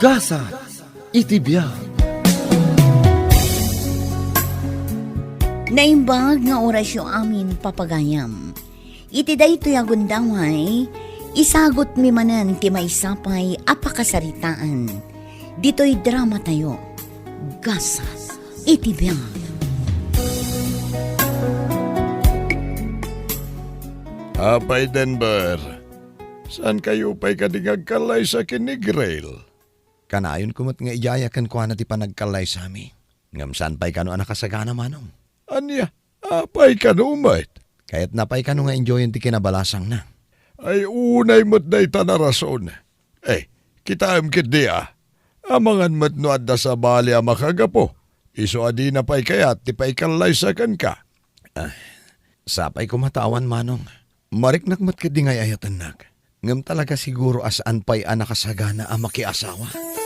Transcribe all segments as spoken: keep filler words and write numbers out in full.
Gasat iti biag. Naimbag nga orasyo amin, papagayam. Iti daytoy a gundaway, isagutmi manen ti maysa pay a pakasaritaan. Ditoy dramatayo, Gasat iti biag. Apay Denver, saankayo pay kadi nga agkallaysa ken ni Grail? Kanayonko met nga idiay a kenkuana ti panagkallaysami. Ngem saan pay kano a nakasagana, Manong? Ania? Apay kano met? Kayatna pay kano nga enjoyen ti kinabalasangna? Ay, unay met dayta a rason. Eh, kitaem ketdi a. Amangan met no adda sabali a makagapu. Isu a dina pay kayat ti paikallaysa kenka. Ah, sapay koma ta awan, Manong. Mariknak met ketdi nga ay-ayatennak. Ngem talaga siguro a saan pay a nakasagana a makiasawa.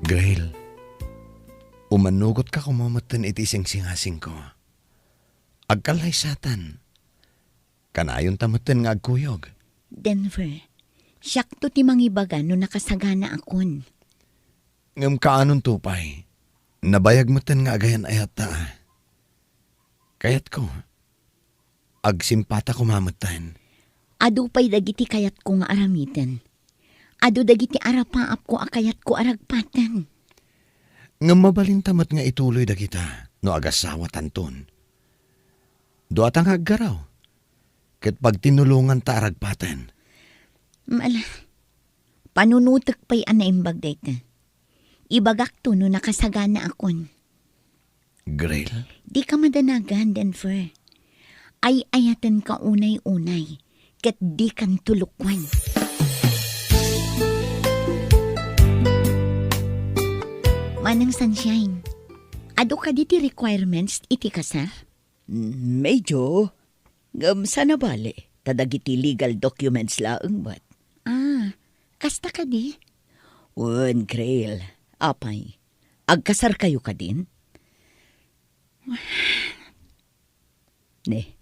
Grail, umannugotka koma metten iti singsingasingko. Agkallaysatan. Kanayonta metten nga agkuyog. Denver, siakto ti mangibaga no nakasaganaakon. Ngem kaanonto pay? Nabayag metten nga agayan-ayatta a. Kayatko, agsimpata koma metten. Adu pay dagiti kayatko nga aramiden. Adu dagiti arapaapko a kayatko a ragpaten. Ngem mabalinta met nga ituloy dagita no agasawatanton. Duata nga aggaraw, ket pagtinulonganta a ragpaten. Ala, panunotek pay a naimbag dayta. Ibagakto no nakasaganaakon. Grail? Dika madanagan, Denver. Ay-ayatenka unay-unay, ket dikanto lukuen. Manang Sunshine, adu kadi ti requirements iti kasar? Mm, medyo. Ngem saan a bale, ta dagiti legal documents laeng met. Ah, kasta kadi? Wen, Grail. Apay, agkasarkayo kadin? Ne,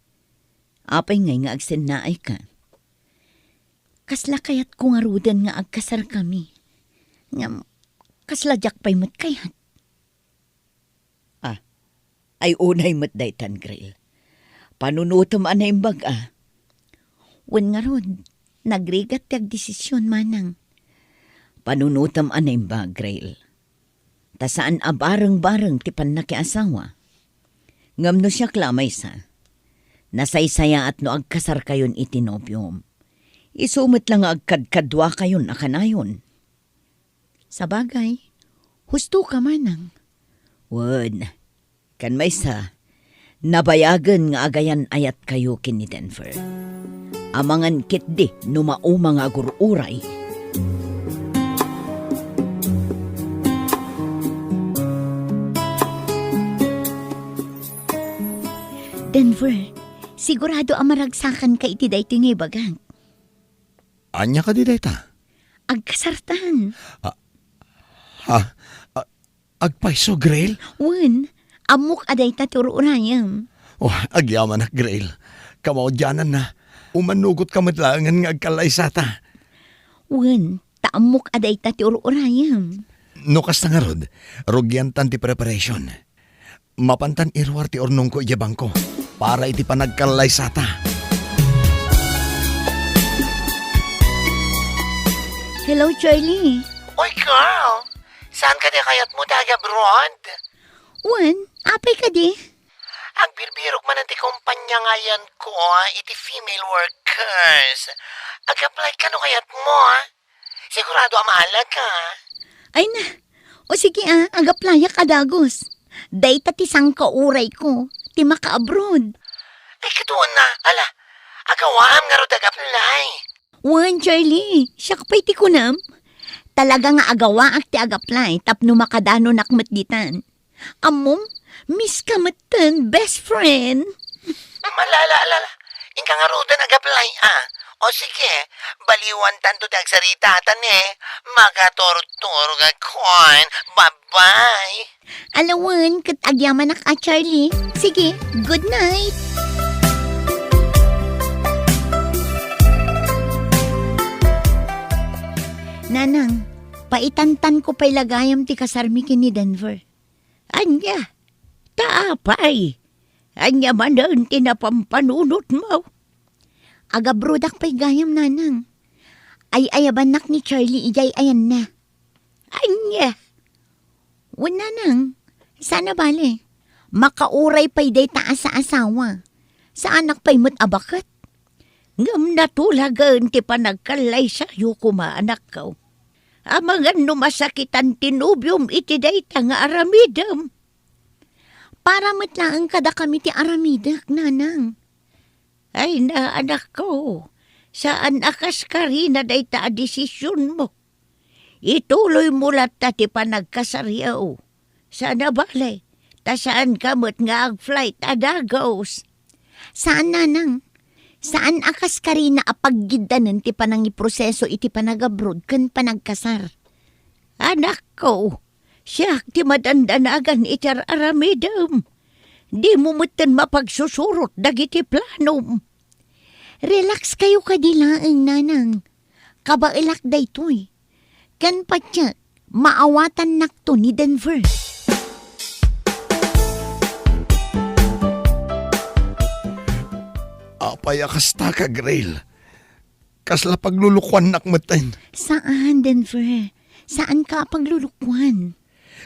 apay ngay nga agsennaayka? Kasla kayatko ngaruden nga agkasarkami. Ngem, kasla diak pay met kayat. Ah, ay unay met daytan, Grail. Panunotem a naimbag a. Wen ngarud, nagrigat ti agdesision, Manang. Panunotem a naimbag, Grail. Ta saan a bareng-bareng ti pannakiasawa. Ngem no siak la a maysa, nasaysayaat no agkasarkayon iti nobiom. Isu met la nga agkadkaduakayon a kanayon. Sabagay, husto ka, Manang. Wen, ken maysa, nabayagen nga agayan-ayatkayo ken ni Denver. Amangan ketdi no mauma nga agur-uray. Denver, sigurado a maragsakanka iti daytoy nga ibagak. Ania kadi dayta? Agkasartan. Ah, ha? Ah, agpayso, Grail? Wen, ammok a dayta ti ur-urayem. Oh, agyamanak, Grail. Kamaudiananna, umannugotka met laengen nga agkallaysata. Wen, ta ammok a dayta ti ur-urayem. No kasta ngarud, rugiantan ti preparation. Mapantan iruar ti urnongko idiay bangko para iti panagkallaysata. Hello, Charlie. Oy, girl! Saan kadi a kayatmo ti ag-abroad? Wen, apay kadi? Agbirbirok manen ti kumpanya nga ayanko iti female workers. Ag-apply ka no kayatmo, ah. Sigurado a maala ka. Ay na. O sige, ah, ag-applyak a dagus. Dayta ti sangkaurayko, ti maka-abroad. Ay, katuon na. Ala, agawaam ngarud ag-apply. Wen, Charlie, siak pay ti kunam. Talaga nga agawaak ti ag-apply tapno makadanonak met ditan. Ammom, miss ka metten, best friend. Ala, ala, ala, ala. Inka ngaruden ag-apply, ah. O sige, baliwantanto ti agsaritata, ne. Makaturturogakon. Bye-bye. Ala wen, ket agyamanak a, Charlie. Sige, good night. Nanang, paitantanko pay la gayam ti kasarmi ken ni Denver. Ania? Ta apay? Ania manen ti napampanunotmo? Agabrodak pay gayam, Nanang. Ay-ayabannak ni Charlie idiay ayanna. Ania? Wen, Nanang, saan a bale. Makauray pay dayta a saasawa. Saanak pay met a baket. Ngem natulagen ti panagkallaysayo koma, anakko. Amangan no masakitan ti nobiom iti dayta nga aramidem. Para met laeng kadakami ti aramidek, Nanang. Ay na, anakko, saan a kaskarina dayta a desisionmo. Ituloymo latta ti panagkasaryo. Saan a bale, ta saanka met nga ag-flight a dagus. Saan, Nanang. Saan a kaskarina a paggiddanen ti panangiproseso iti panagabroad ken panagkasar. Anakko, siak ti madandanagan iti ar-aramidem. Dimo metten mapagsusurot dagiti planom. Relax kayo kadi laeng, Nanang. Kabaelak daytoy. Ken patiek, maawatannakto ni Denver. Apay a kasta ka, Grail? Kasla paglulukuannak metten. Saan, Denver. Saanka a paglulukuan.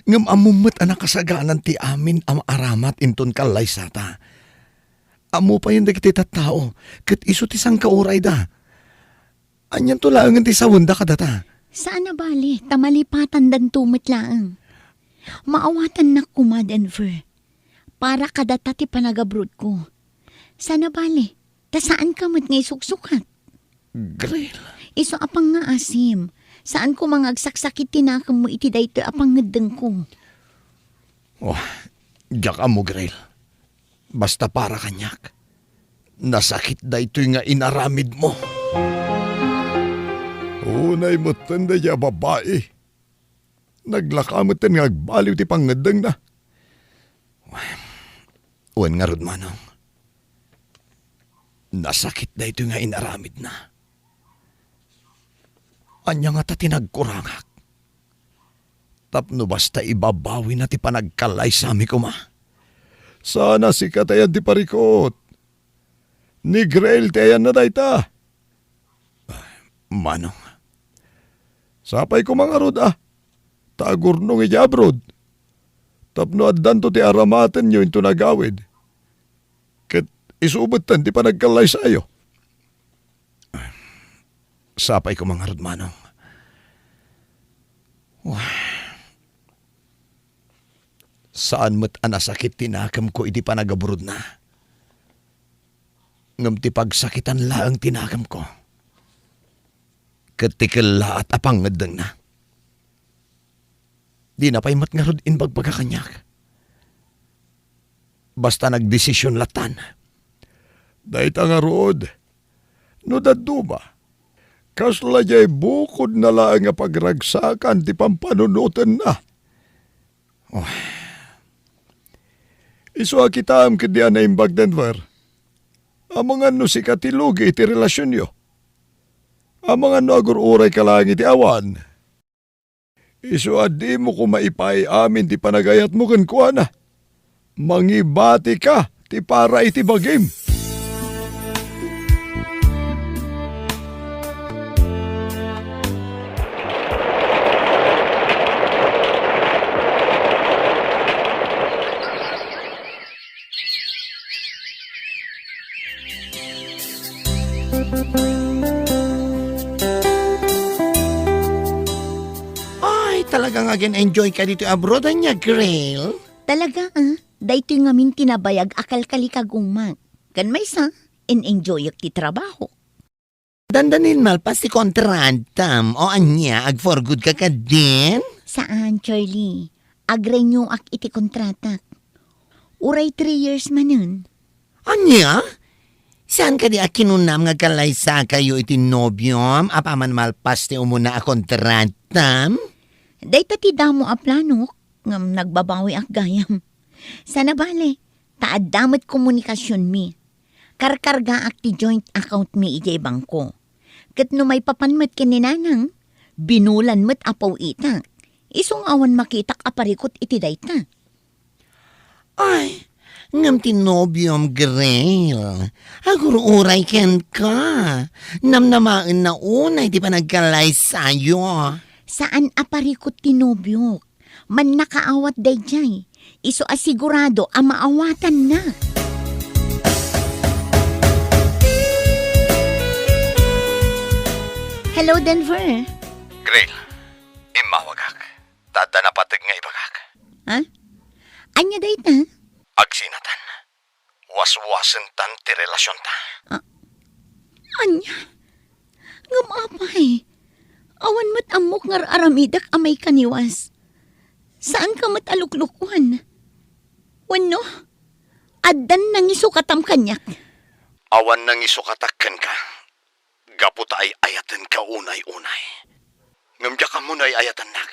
Ngem ammom met a nakasaganan ti amin a maaramat inton kallaysata. Ammo payen dagiti tattao, ket isu ti sangkaurayda. Anianto laengen ti sawenda kadata? Saan a bale, ta malipatandanto met laeng. Maawatannak koma, Denver. Para kadata ti panagabroadko. Saan a bale, ta saanka met nga isuksukat. Grail. Isu a pangngaasim, saan koma nga agsaksakit ti nakemmo iti daytoy a pangngeddengko. Oh, diak ammo, Grail. Basta para kaniak, nasakit daytoy nga inaramidmo. Unay metten daydiay a babai. Naglaka metten nga agbaliw ti pangngeddengna. Wen ngarud, Manong, nasakit daytoy nga inaramidna. Ania ngata ti nagkurangak? Tapno basta ibabawina ti panagkallaysami koma. Saan a sika ti ayan ti parikut. Ni Grail ti ayanna dayta. Manong, sapay koma ngarud a, ta agurnong idiay abroad. Tapno addanto ti aramatenyo inton agawid. Ket isu metten ti panagkallaysayo. Sapay koma ngarud, Manong. Wah. Saan met a nasakit ti nakemko iti panagabrodna. Ngem ti pagsakitan laeng ti nakemko. Ket ti kellaat a pangngeddengna. Dina pay met ngarud imbagbaga kaniak. Basta nagdesision lattan. Dayta ngarud, no dadduma, kasla diay bukodna laeng a pagragsakan ti pampanunotenna. Oh. Isu a kitaem ketdi a naimbag, Denver. Amangan no sika ti lugi iti relasionyo. Amangan no agur-urayka laeng iti awan. Isu a dimo koma ipaay amin ti panagayatmo kenkuana. Mangibatika ti para iti bagim. Ay, talaga nga agin-enjoy ka ditoy abroad, ania, Grail? Talaga, ah? Daytoy ngamin ti nabayag a kalkalikagumak. Ken maysa, in-enjoyak ti trabaho. Dandanin malpas ti kontratam, o ania, ag-for good ka kadin? Saan, Charlie. Ag-renewak iti kontratak. Uray three years manen. Ania? Saan kadi a kinunam nga agkallaysakayo iti nobiom apaman malpas ti umuna a kontratam? Dayta ti damo a planok, ngem nagbabawiak gayam. Saan a bale, ta adda met komunikasionmi. Karkargaak ti joint accountmi idiay bangko. Ket no maipapan met ken ni Nanang, Binulan met a paw-itak. Isu nga awan makitak a parikut iti dayta. Ay, ngem ti nobiom, Grail, agur-uray kenka. Namnamaenna unay ti panagkallaysayo. Saan a parikut ti nobiok. Mannakaawat daydiay. Isu a sigurado a maawatanna. Hello, Denver. Grail, immawagak. Ta adda napateg nga ibagak. Ha? Ania dayta? Agsinatan. Waswasentan ti relasionta. Ah, ania? Ngem apay, awan met ammok nga ar-aramidek a maikaniwas. Saanka met a luklukuan. Wenno, addan nangisukatam kaniak? Awan nangisukatak kenka, gapu ta ay-ayatenka unay-unay. Ngem diak ammo no ay-ayatennak,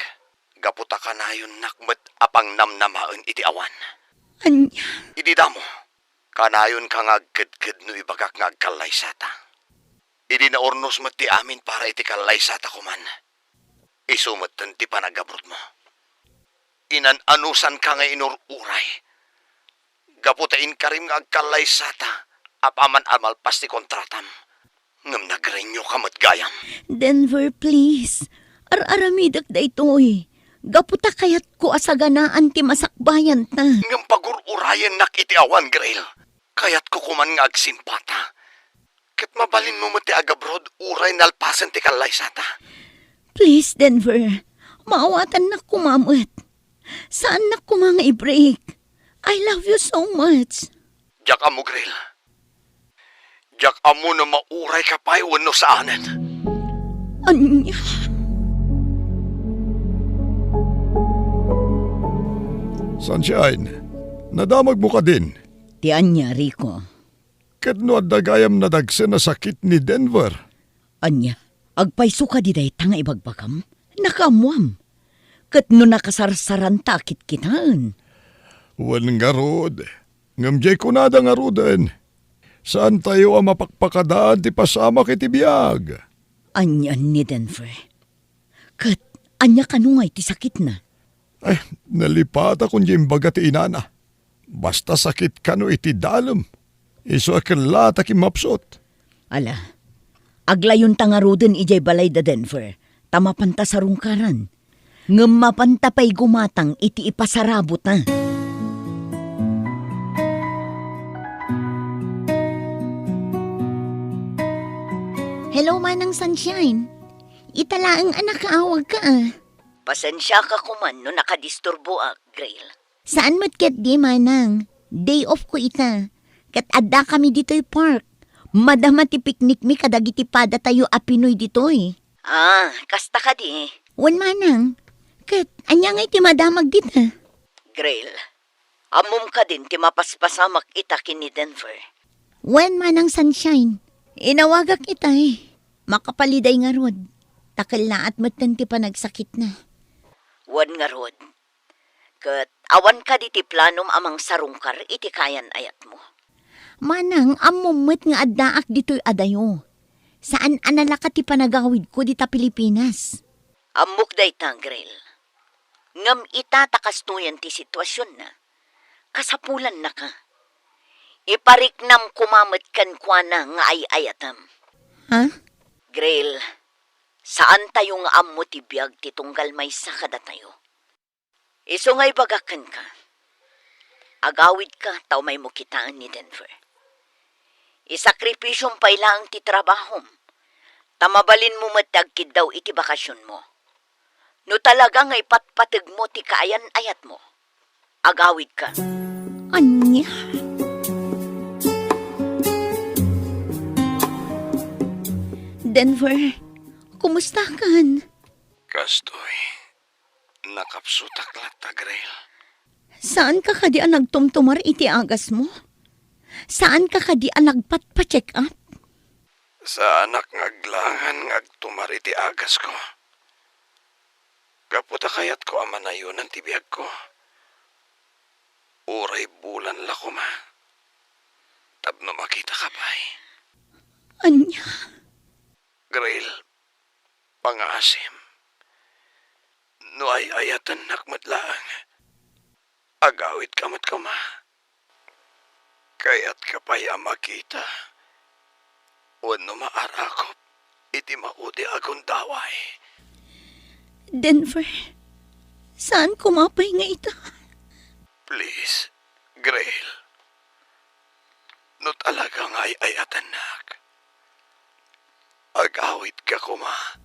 gapu ta kanayonnak met a pangnamnamaen iti awan. Ania? Idi damo, kanayonka nga agkedked no ibagak nga agkallaysata. Idi naurnos met ti amin para iti kallaysata koman, isu metten ti panagabrodmo. Inan-anusanka nga inur-uray. Gapu ta inkarim nga agkallaysata apaman a malpas ti kontratam. Ngem nagrenyoka met gayam. Denver, please. Ar-aramidek daytoy. Gapu ta kayatko a saganaan ti masakbayanta. Ngem pagur-urayennak iti awan, Grail. Kayatko koman nga agsimpata. Ket mabalinmo met ti agabrodmo uray nalpasen ti kallaysata. Please, Denver. Maawatannak koma met. Saannak koma nga i-break. I love you so much. Diak ammo, Grail. Diak ammo no maurayka pay wenno saanen. Ania? Sunshine, nadamagmo kadin? Ti ania, Rico? Ket no adda gayam nadagsen a sakit ni Denver? Ania, agpayso kadi dayta nga ibagbagam? Nakaammoam. Ket no nakasarsaranta a kitkitaen? Wen ngarud, ngem diay kunada ngaruden, saantayo a mapakpakadaan ti pasamak iti biag. Anian ni Denver? Ket ania kano ngay ti sakitna? Ay, nalipatakon diay imbaga ti inana. Basta sakit kano iti dalem. Isu a ket la ta kimmapsut. Ala, aglayonta ngaruden idiay balay da Denver, ta mapanta sarungkaran. Ngem mapanta pay gumatang iti ipasarabutna. Hello, Manang Sunshine. Ita laeng a nakaawagka, a. Pasensiaka koman no nakadisturboak, Grail. Saan met ketdi, Manang. Day off ko ita. Ket addakami ditoy park. Madama ti picnic mi kadagiti padatayo a Pinoy ditoy. Ah, kasta kadi? Wen, Manang. Ket ania ngay ti madamag dita? Grail, ammom kadin ti mapaspasamak ita ken ni Denver? Wen, Manang Sunshine. Inawagak ita, e. Makapaliday ngarud. Ta kellaat metten ti panagsakitna. Wen ngarud. Ket awan kadi ti planom a mangsarungkar iti kayan-ayatmo? Manang, ammom met nga addaak ditoy adayo. Saan a nalaka ti panagawidko dita Pilipinas. Ammok dayta, Grail. Ngem ita ta kastoyen ti situasionna, kasapulannaka. Ipariknam koma met kenkuana nga ay-ayatem. Ha? Grail, saantayo nga ammo ti biag ti tunggal maysa kadatayo. Isu nga ibagak kenka, agawidka ta umaymo kitaen ni Denver. Isakripisiom pay laeng ti trabahom, ta mabalinmo met ti agkiddaw iti bakasionmo. No talaga nga ipatpategmo ti kaayan-ayatmo, agawidka. Ania? Denver, kumustakan? Kastoy. Nakapsutak latta, Grail. Saanka kadi a nagtumtumar iti agasmo? Saanka kadi a nagpatpa-check up? Saanak nga aglangan nga agtumar iti agasko. Gapu ta kayatko a manayonan ti biagko. Uray bulan la koma. Tapno makitaka pay. Ania? Grail, pangaasim. Tennak met laeng. Agawidka met koma. Kayatka pay a makita wenno maarakop iti maudi a gundaway. Denver, saan koma pay nga ita? Please, Grail. No talaga nga ay-ayatennak, agawidka koma.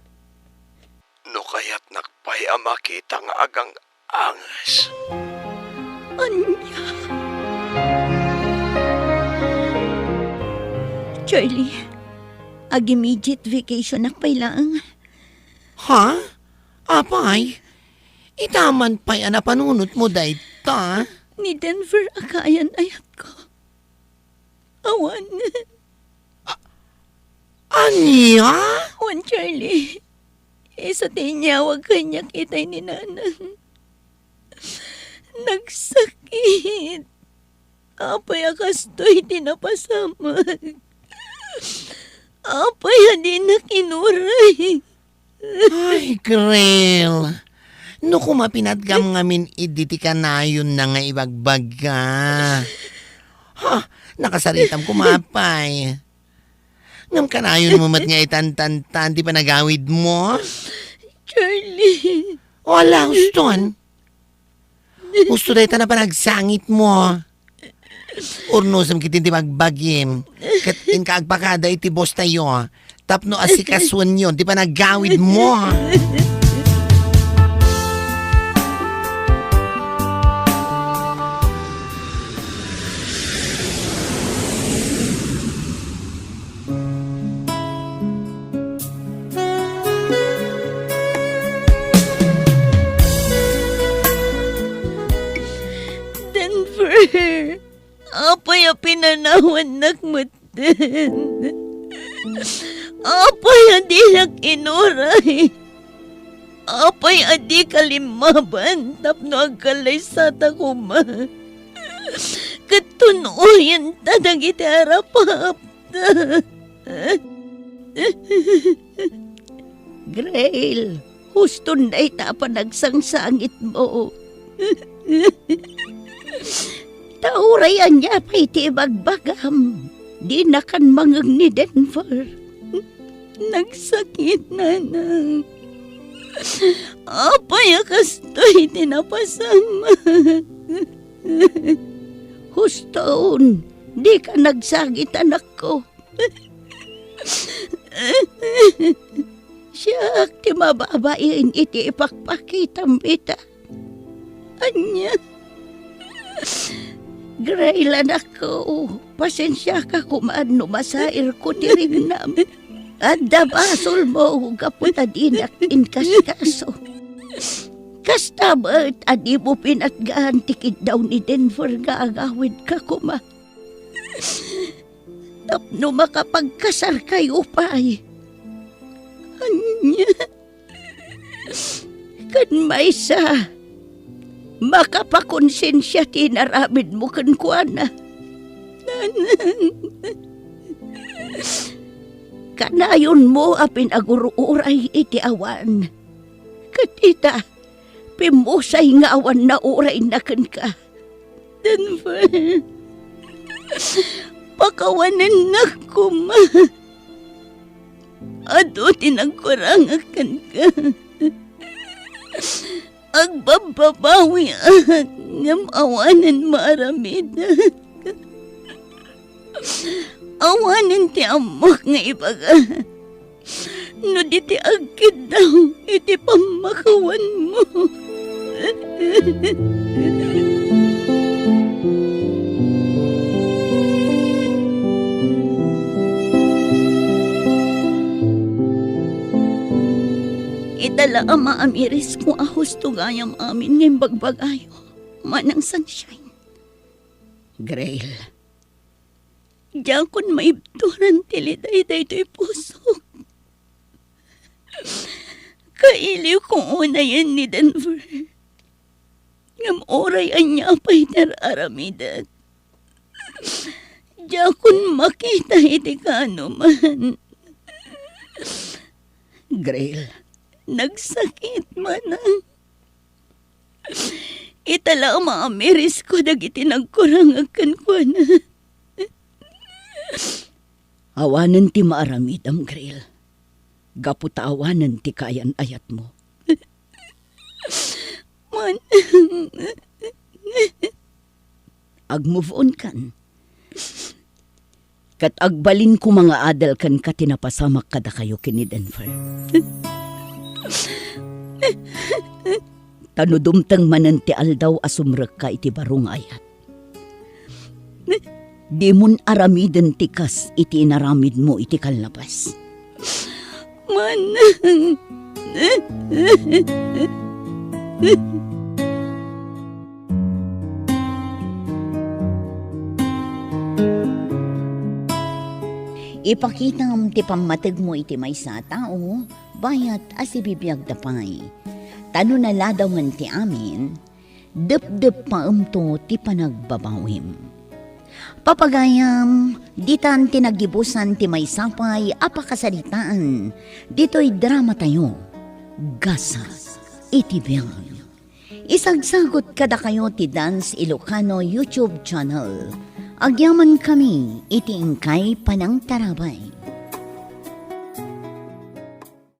No kayatnak pay a makita nga agang-anges. Ania? Charlie, ag-immediate vacationak pay laeng. Ha? Apay? Ita man pay a napanunotmo dayta? Ni Denver a kaayan-ayatko. Awan. A-, ania? Wen, Charlie. Isu ti inyawag kaniak itay ni Nanang. Nagsakit. Apay a kastoy ti napasamak? Apay a dinak inuray? Ay, Grail. No koma pinatgam ngamin idi ti kanayonna nga ibagbaga. Ha, nakasaritam koma pay. Ngem kanayonmo met nga itantantan ti panagawidmo? Charlie. O ala, uston. Usto dayta a panagsangitmo. Urnosem ketdi ti bagbagim, ket inka agpakada iti bostayo, tapno asikasuenyo ti panagawidmo. Denver, apay a pinanawannak metten? Apay a dinak inuray? Apay a dika limmaban tapno agkallaysata koma? Ket tun-oyenta dagiti arapapta. Grail, huston dayta a panagsangsangitmo. Ta uray ania pay ti ibagbagam, dinakan mangngeg ni Denver. Nagsakit, Nanang. Apay a kastoy ti napasamak? Huston, dika nagsangit, anakko. Siak ti mababain iti ipakpakitam ita. Ania? Grail, anakko, pasensiaka koma no masairko ti rignam. Adda basolmo gapu ta dinak inkaskaso. Kasta met a dimo pinatgan ti kiddaw ni Denver nga agawidka koma. Tapno makapagkasarkayo pay. Ania? Ken maysa, makapakonsensia ti inaramidmo kenkuana. Nanang, kanayonmo a pinagur-uray iti awan. Ket ita, pimmusay nga awan naurayna kenka. Denver, pakawanennak koma. Adu ti nagkurangak kenka. Agbabbabawiak, ngem awanen maaramidak. Awanen ti ammok nga ibaga. No di ti agkiddaw iti pammakawanmo. Ita la a maamirisko a husto gayam amin nga imbagbagayo, Manang Sunshine. Grail. Diakon maibturan ti liday daytoy pusok. Kailiwko unayen ni Denver. Ngem uray ania pay ti ar-aramidak, diakon makita iti kaanoman. Grail. Nagsakit, Manang. Ita la a maamirisko dagiti nagkurangag kenkuana. Awanen ti maaramidem, Grail, gapu ta awanen ti kaayan-ayatmo. Man. Ag-move on kan. Ket agbalin koma nga adal kenka ti napasamak kadakayo ken ni Denver. Ta no dumteng manen ti aldaw a sumrekka iti baro nga ayat, dimon aramiden ti kas iti inaramidmo iti kallabas. Man. Ipakitam ti pammategmo iti maysa a tao, bayat a sibibiagda pay. Ta no naladawen ti amin, depdeppaemto ti panagbabawim. Papagayam, ditan ti naggibusan ti maysa pay a pakasaritaan ditoy dramatayo, Gasat iti Biag. Isagsagut kadakayo ti Dance Ilocano YouTube channel. Agyamankami iti inkay panangtarabay.